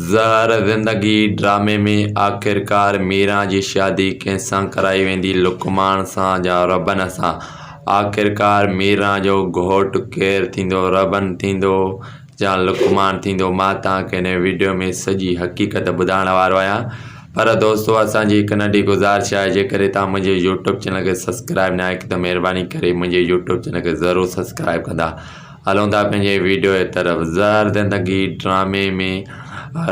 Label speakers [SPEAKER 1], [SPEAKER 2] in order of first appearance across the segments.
[SPEAKER 1] زهر زندگي ڊرامي ۾ آخرڪار ميران جي شادي ڪنهن سان ڪرائي ويندي لقمان سان يا ربن سان؟ آخرڪار ميران جو گهوٽ ڪير ٿيندو ربن ٿيندو يا لقمان ٿيندو مان توهان کي هن وڊيو ۾ سڄي حقيقت ٻڌائڻ وارو آهيان پر دوستو اسان جي هڪ ننڍي گذارش آهي جيڪڏهن توهان منهنجي يوٽيوب چينل کي سبسڪرائب ناهي ڪيو ته مهرباني ڪري منهنجي يوٽيوب چينل کي ضرور سبسڪرائب ڪندا هلون ٿا پنهنجي ويڊيو جي طرف زهر زندگي ڊرامي ۾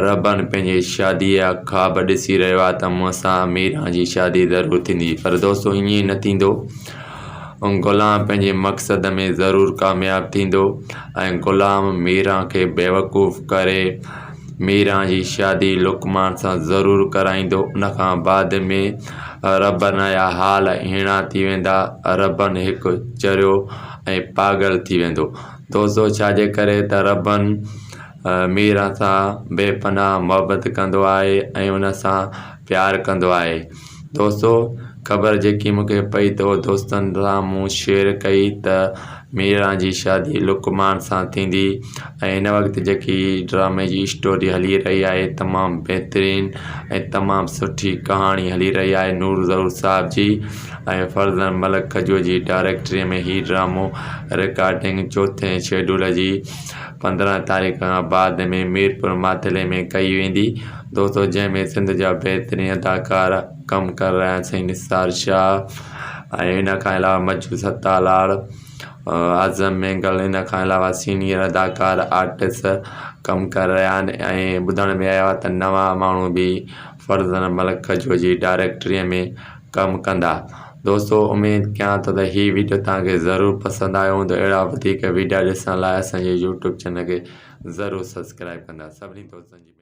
[SPEAKER 1] ربن پنهنجي شادي جا خواب ڏسي رهيو آهي ته مون سان ميران جي شادي ضرور ٿيندي پر دوستو ائين نه ٿيندو غلام پنهنجي مقصد ۾ ضرور ڪامياب ٿيندو ۽ غلام ميران کي بيوقوف ڪري ميران جي شادي لقمان سان ضرور ڪرائيندو ان کان بعد ۾ ربن جا حال هيڻا ٿي ويندا ربن هڪ چريو ۽ پاڳل ٿي ويندو. دوستو ڇاجي ڪري ته ربن ميران سان بي پناهه محبت ڪندو آهي ۽ ان سان پيار ڪندو آهي. دوستو خبر جيڪي مون کي پئي ته اهو دوستن سان مون شيئر ڪئي ته ميران جي شادي لقمان سان ٿيندي ۽ هن وقت جيڪي ڊرامي جي اسٽوري هلي رهي آهي تمام بهترين ۽ تمام سٺي ڪهاڻي هلي رهي آهي نور ظهور صاحب جي ۽ فرزند ملڪ کجو جي ڊائريڪٽري ۾ هي ڊرامو رڪارڊنگ چوٿين شيڊول جي 15 تاريخ کان بعد ۾ ميرپور ماٿيلي ۾ ڪئي ويندي دوستو جنهن ۾ سنڌ جا بهترين اداڪار ڪم ڪري رهيا آهن سائين نثار شاهه ۽ ان کان علاوه مجو ستالاڙ اعظم مينگل ان کان علاوه سينيئر اداڪار آرٽسٽ ڪم ڪري رهيا آهن ۽ ٻڌڻ ۾ آيو آهي ته نوان ماڻهو به فرزند ملڪ کجو جي ڊائريڪٽري ۾ ڪم ڪندا. دوستو اميد ڪيان ٿو ته هي ويڊيو توهان کي ضرور پسند آيو هوندو اهڙا وڌيڪ ويڊيا ڏسڻ لاء اسان جي يوٽيوب چينل کي ضرور سبسڪرائب ڪندا سڀني دوستن جي.